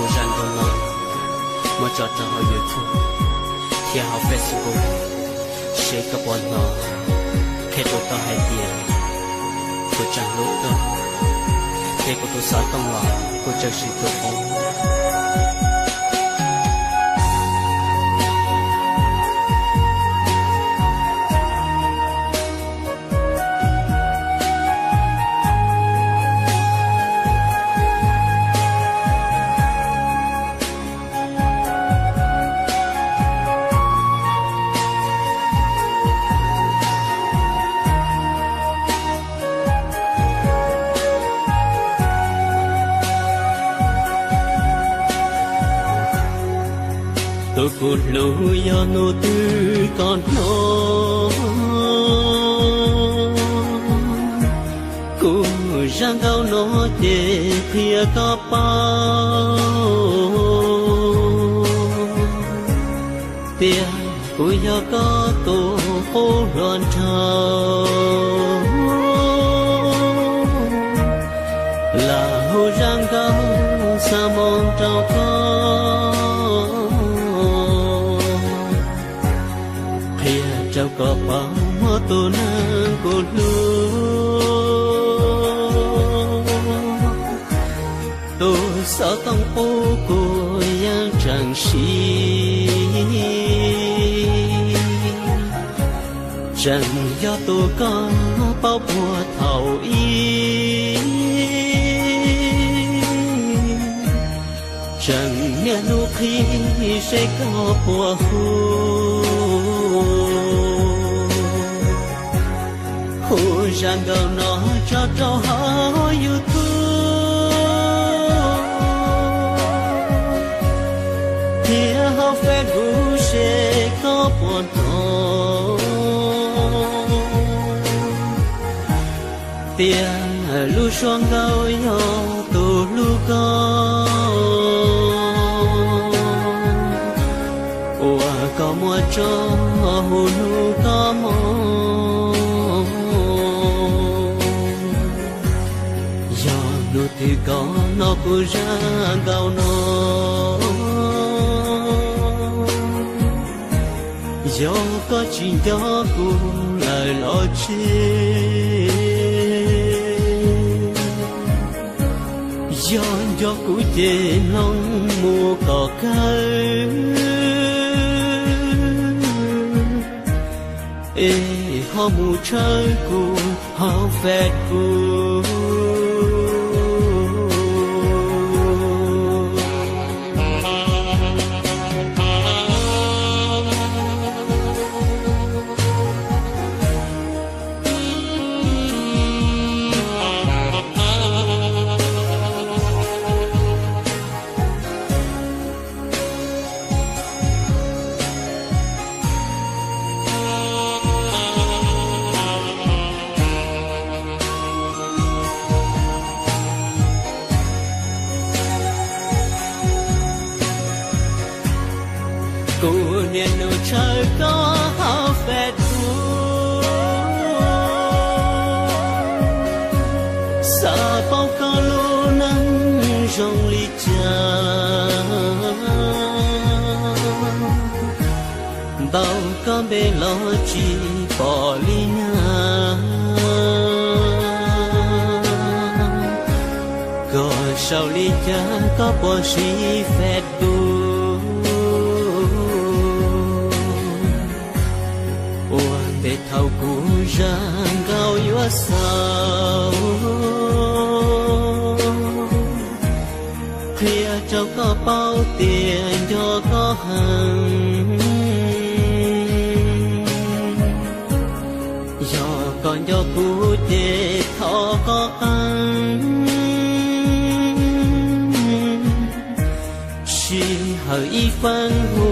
Kuv zaj nkauj no muab tso rau hauv YouTube thiab hauv Facebook, seb koj puas hnov, qhia rau koj hais tias kuv tseem hlub koj, thiab kuv tus xov tooj los kuv tseem siv tus qub. Tus kuv hlub yog hnub twg koj hnov, kuv zaj nkauj no ces qhia koj paub tias kuv yog koj tus qub hluas nraug. Lam hu zaj nkauj xa moo rau koj, qhia rau koj paub tus neeg kuv hlub. Tus xov tooj qub kuv yeej tseem siv, tseem yog tus koj paub puag thaum ub. Tseem niaj hnub qhib seb koj puas hu, hu zaj nkauj no tso rau hauv YouTube thiab hauv Facebook seb koj puas hnov tias lub suab nkauj yog tus hlub koj, uas koj muab tso hu hnub koj moo. Yog hnub twg koj hnov kuv zaj nkauj no, yog koj tsis nco kuv lawm los tseg, yog nco kuv ces mloog mus kom kawg, es ho mus tshawb kuv hauv Facebook. Kuv niaj hnub tshawb koj hauv Facebook, xav paub koj lub neej zoo li cas, ntaus koj npe los tsis pom li nyab, koj sau li cas koj puas siv Facebook. Ua ntej thaum kuv zaj nkauj yuav xaus, qhia rau koj paub tias nco koj heev. Yog koj nco kuv ces thov koj qee sij hawm ib feeb hu